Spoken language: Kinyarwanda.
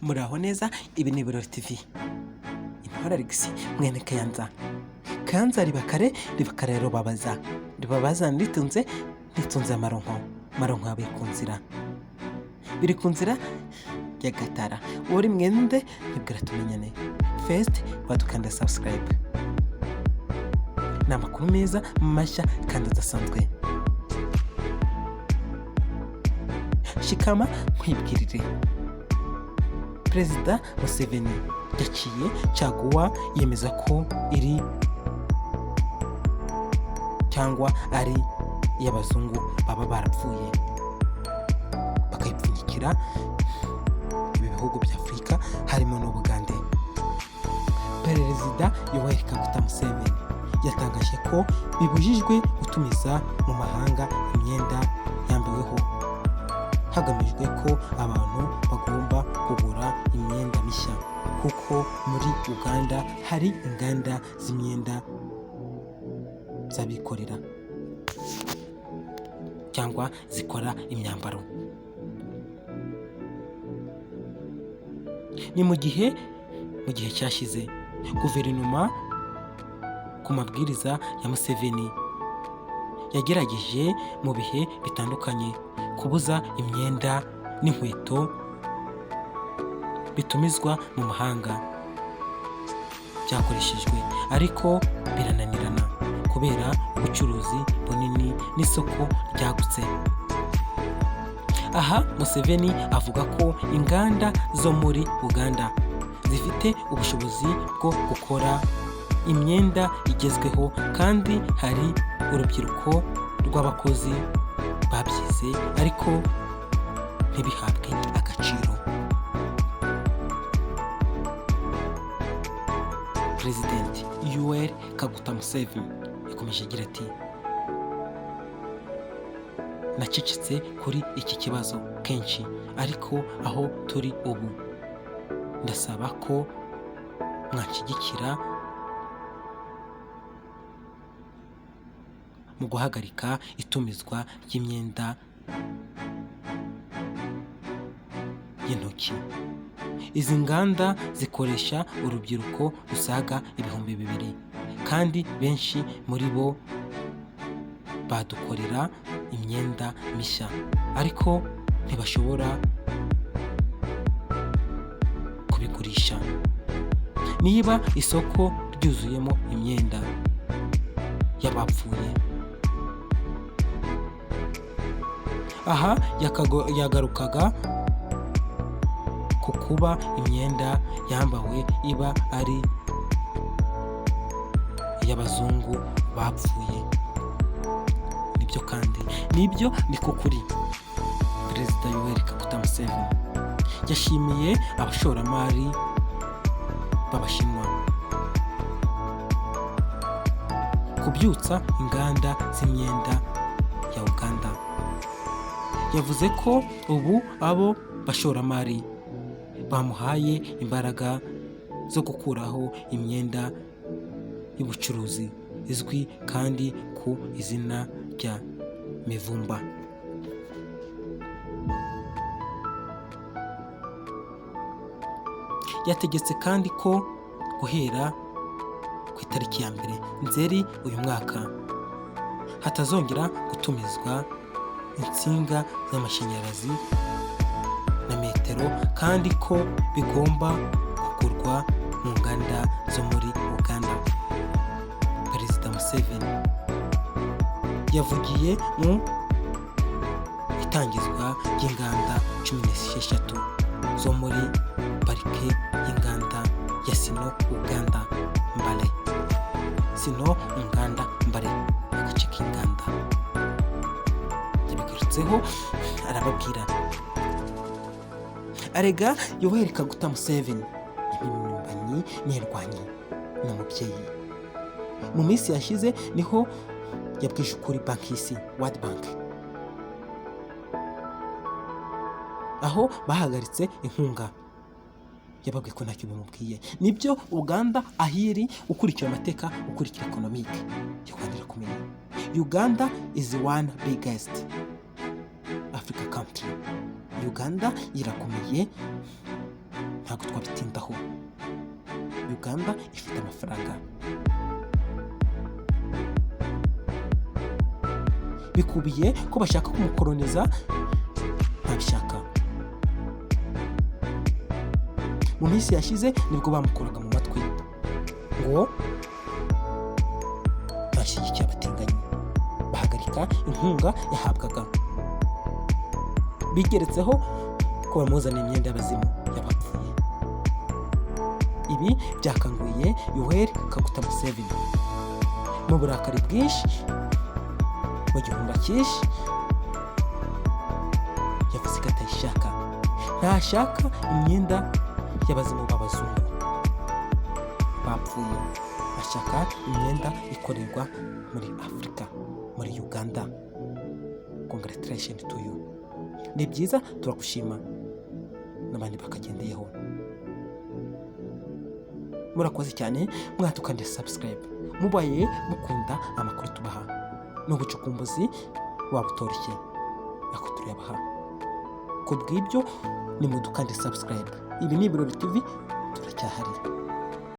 Muraho neza, ibi ni Ibirori TV. Intore Alex mwene Kayanza. Kayanza ribakare, ribakare rubabaza. Ribabaza nditunze, nditunze amaronko. Maronko yabaye ku nzira. Biri ku nzira ya Gatara. Uri mwende nibwira tumenyane. First wadukanda subscribe. Ni amakuru meza mashya kandi adasanzwe. Shikama nkwibwirire. Perezida Museveni yaciye caguwa yemeza ko iri cyangwa ari iy'abazungu baba barapfuye bakayipfunyikira ibi bihugu bya Afurika harimo n'Ubugande. Perezida Yoweri Kaguta Museveni yatangaje ko bibujijwe gutumiza mu mahanga imyenda yambiweho, hagamijwe ko abantu bagomba kugura imyenda mishya kuko muri Uganda hari inganda z'imyenda z'abikorera cyangwa zikora imyambaro. Ni mu gihe cyashize guverinoma ku mabwiriza ya Museveni yagerageje mu bihe bitandukanye kubuza imyenda n'inkweto bitumizwa mu mahanga byakoreshejwe, ariko birananirana kubera ubucuruzi bunini n'isoko ryagutse. Aha Museveni avuga ko inganda zo muri Uganda zifite ubushobozi bwo gukora imyenda igezweho kandi hari urubyiruko rw'abakozi babyize ariko ntibihabwe agaciro. President Yoweri Kaguta Museveni yakomeje agira ati: nacecetse kuri iki kibazo kenshi, ariko aho turi ubu ndasaba ko mwanshyigikira mu guhagarika itumizwa ry'imyenda y'intoki. Izi nganda zikoresha urubyiruko rusaga 2000 kandi benshi muri bo badukorera imyenda mishya, ariko ntibashobora kubigurisha. Niba isoko ryuzuyemo imyenda y'abapfuye. Aha yagarukaga ku kuba imyenda yambawe iba ari iy'abazungu bapfuye. Nibyo kandi nibyo niko kuri. Perezida Yoweri Kaguta Museveni yashimiye abashoramari b'Abashinwa kubyutsa inganda z'imyenda ya Uganda. Yavuze ko ubu abo bashoramari bamuhaye imbaraga zo gukuraho imyenda y'ubucuruzi izwi kandi ku izina rya Mivumba. Yategetse kandi ko guhera ku itariki ya 1 Nzeri uyu mwaka hatazongera gutumizwa insinga z'amashanyarazi na metero, kandi ko bigomba kugurwa mu nganda zo muri Uganda. Perezida Museveni yavugiye mu itangizwa ry'inganda 16 zo muri parike y'inganda ya Sino Uganda Mbale. Sino Uganda Mbale, agace k'inganda. Yabigarutseho arababwira. Arega Yoweri Kaguta Museveni impirimbanyi n'indwanyi ni umubyeyi. Mu minsi yashize niho yabwije ukuri banki y'isi World Bank, aho bahagaritse inkunga. Yababwiye ko ntacyo bimubwiye. Nibyo Uganda ahiri ukurikira amateka, ukurikira economique Uganda irakomeye. Uganda is one biggest Africa country. Uganda irakomeye Ntabwo twabitindaho. Uganda ifite amafaranga. Bikubiye ko bashaka kumukoroniza, ntabishaka. Mu minsi yashize nibwo bamukoraga mu matwi ngo ntashyigikiye abatinganyi, bahagarika inkunga yahabwaga. Bigeretseho ko bamuzaniye imyenda y'abazimu y'abapfuye. Ibi byakanguriye Yoweri Kaguta Museveni mu burakari bwinshi, mu gihunga cyinshi, yavuze ko atayishaka, ntashaka imyenda y'abazimu b'abazungu bapfuye, ashaka imyenda ikorerwa muri Afurika, muri Uganda. Congratulation to you, ni byiza, turagushima n'abandi bakagendeyeho. Murakoze cyane, mwatukande subscribe mubaye mukunda amakuru tubaha. Ni ubucukumbuzi waba utoroshye ako turayabaha. Ku bw'ibyo nimudukande subscribe. Ibi ni Ibirori TV, turacyahari.